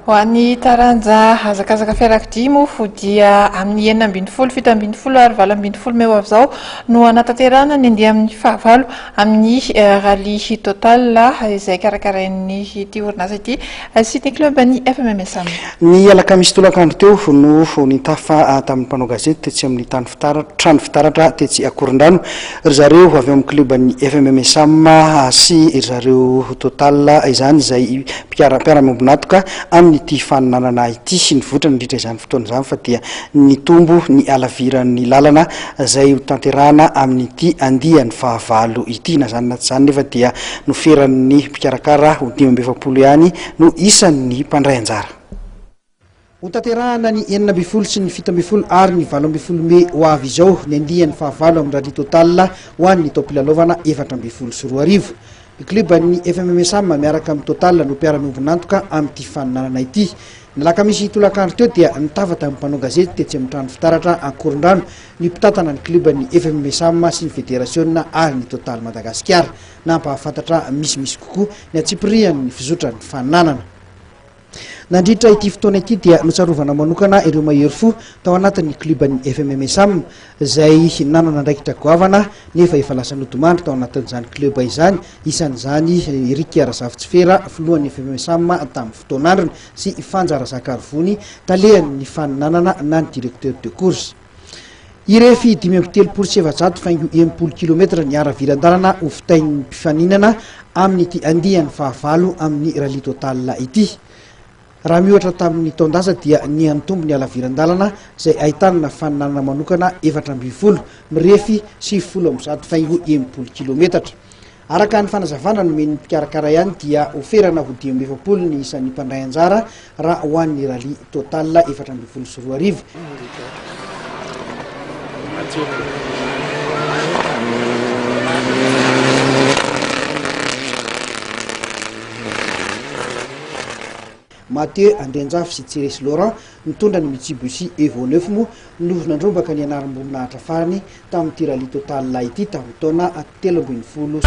Ho an'ny taranja hazakazaka fiarakodia moa dia amin'ny 16, 17 ary 18 mey ho avy izao no hanatanterahana ny andiany fahavalo amin'ny Rallye Total izay karakarain'ity orinasa ity sy ny club-n'ny FMMSM. Ny alakamisy tolakandro teo no nitafa tamin'ny mpanao gazety tetsy amin'ny tany fitaratra, trano fitaratra tetsy Akorondrano ry zareo avy ao amin'ny club-n'ny FMMSM sy ry zareo Total izany izay mpiara-miombon'antoka amin'ity faninanana ity. Nivoitra nandritra izany fotoana izany fa dia nitombo ny halaviran'ny lalana izay ho tanterahana amin'ity andiany fahavalo ity. Na izany na tsy izany nefa dia noferan'ny mpikarakara ho 45 ihany no isan'ny mpandray anjara. Hotanterahana ny 16 sy ny 17 ary ny 18 mey ho avy izao ny andiany fahavalo amin'ny Rallye Total ho an'ny taom-pilalaovana 2014. Ny klioban'ny FMMSAM miaraka amin'ny Total no mpiara-miombon'antoka amin'ity faninanana ity. Ny alakamisy tolakandro teo dia nitafa tamin'ny mpanao gazety tetsy amin'ny trano fitaratra Ankorondrano ny mpitantana ny klioban'ny FMMSAM sy ny federasiona ary ny Total Madagasikara. Nampahafantatra misimisy kokoa ny antsipirihan'ny fizotran'ny faninanana. Nandritra ity fotoana ity dia notsarovana manokana ireo mahery fo tao anatin'ny klioban'ny FMMSAM izay nanana andraikitra goavana nefa efa lasa nodimandry tao anatin'izany klioba izany, isan'izany Eric Razafintsifera filohan'ny FMMSAM tamin'ny fotoan'androny sy Fanja Razakarivony talehan'ny faninanana na ny directeur de course. Hirefy 435.60 kilometatra ny haraviran-dalana ho vitain'ny mpifaninana amin'ity andiany fahavalo amin'ny Rallye Total ity. Raha miohatra tamin'ny taon-dasa dia niha-nitombo ny halaviran-dalana izay ahitanana faninanana manokana 14, mirefy 190.60 kilometatra. Araka ny fanazavana nomen'ny mpikarakara ihany dia hoferana ho 45 ny isan'ny mpandray anjara raha ho an'ny Rallye Total 2014. Mathieu Andrianjafy sy Tsiresy Laurent nitondra ny Mitsubishi Evo neuf moa no nandrombaka ny anaram-boninahitra farany tamin'ity Rallye Total ity tamin'ny taona 2013.